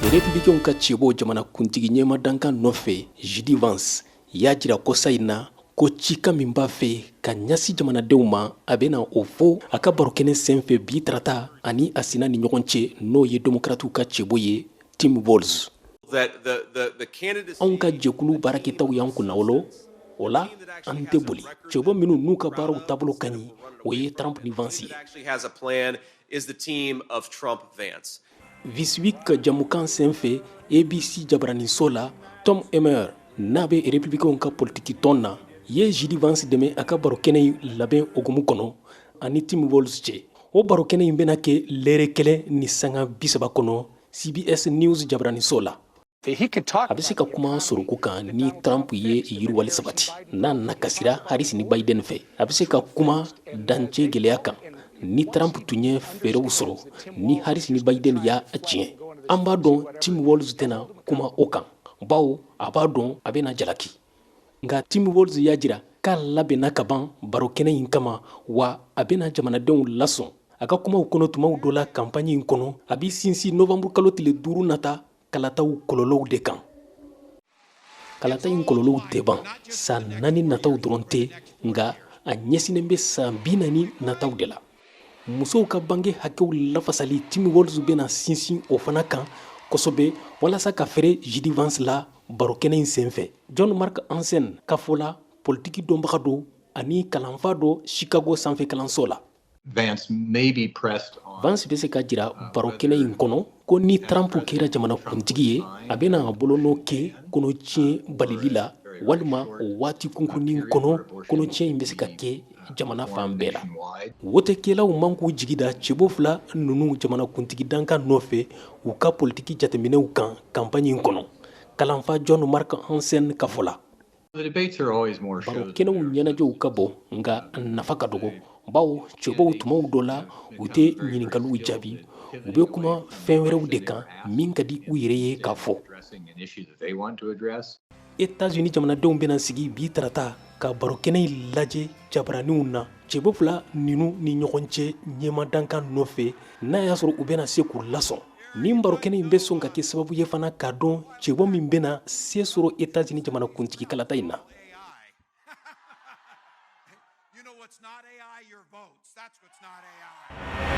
Republicainw ka cɛbɔ jamanakuntigi ɲɛma dankan nɔfɛ, JD Vance y'a jira kɔsa in na ko cikan min b'a fɛ ka ɲɛsin jamanadenw ma, a bɛna o fɔ a ka barokɛnɛ senfɛ bi tarata ani a sina ni ɲɔgɔn cɛ, n'o ye Demokratiw ka cɛbɔ ye, Tim Walz. Anw ka jɛkulu baarakɛtaw y'an kunnawolo, o la an tɛ boli. Cɛbɔ minnu n'u ka baaraw taabolo ka ɲi, o ye Trump ni Vance ye. This Week jamukan senfɛ ABC jabaraninso la, Tom Emmer, n'a bɛ Republicainw ka politiki tɔn na, ye JD Vance dɛmɛ a ka barokɛnɛ in labɛn hukumu kɔnɔ ani Tim Walz cɛ. O barokɛnɛ in bɛna kɛ lɛrɛ 1 ni sanga 30 kɔnɔ CBS News jabaraninso la. A bɛ se ka kuma sɔrɔko kan ni Trump ye yiriwali sabati, n'a nakasira Harris ni Biden fɛ. A bɛ se ka kuma dancɛ gɛlɛya kan ni Trump tun ye fɛɛrɛw sɔrɔ, ni Harris ni Biden y'a tiɲɛ. An b'a dɔn Tim Walz tɛna kuma o kan, bawo a b'a dɔn a bɛna jalaki. Nka Tim Walz y'a jira k'a labɛnna ka ban barokɛnɛ in kama, wa a bɛna jamanadenw lasɔn a ka kumaw kɔnɔ. Tumaw dɔ la kanpaɲi in kɔnɔ, a b'i sinsin novanburu kalo tile 5 nata kalataw kɔlɔlɔw de kan. Kalata in kɔlɔlɔw tɛ ban san 4 nataw dɔrɔn tɛ, nka a ɲɛsinnen bɛ san 40 nataw de la. Musow ka bange hakɛw lafasali, Tim Walz bɛna sinsin o fana kan kosɛbɛ walasa ka fɛrɛ JD Vance la barokɛnɛ in senfɛ. John Mark Hansen ka fɔ la, politiki dɔnbaga don ani kalanfa dɔ Chicago sanfɛ kalanso la. Vance bɛ se ka jira barokɛnɛ in kɔnɔ ko ni Trump kɛra jamanakuntigi ye, a bɛna a bolonɔ kɛ kɔnɔtiɲɛ balili la, walima o waati kunkurunin kɔnɔ, kɔnɔtiɲɛ in bɛ se ka kɛ jamana fan bɛɛ la. Wotekɛlaw man k'u jigi da cɛbɔ fila ninnu jamanakuntigi dankan nɔfɛ u ka politiki jateminɛw kan kanpaɲi in kɔnɔ, kalanfa John Mark Hansen ka fɔ la. Barokɛnɛw ɲɛnajɛw ka bon, nka nafa ka dɔgɔ, bawo cɛbɔw tumaw dɔ la, u tɛ ɲininkaliw jaabi. U bɛ kuma fɛn wɛrɛw de kan min ka di u yɛrɛ ye k'a fɔ. Etats-Unis jamanadenw bɛna sigi bi tarata ka barokɛnɛ in lajɛ jabaraninw na cɛbɔ fila ninnu ni ɲɔgɔn cɛ ɲɛmadankan nɔfɛ, n'a y'a sɔrɔ u bɛna se k'u lasɔn. Nin barokɛnɛ in bɛ sɔn ka kɛ sababu ye fana k'a dɔn cɛbɔ min bɛna se sɔrɔ Etats-Unis jamanakuntigi kalata in na. You know what's not AI? Your votes. That's what's not AI.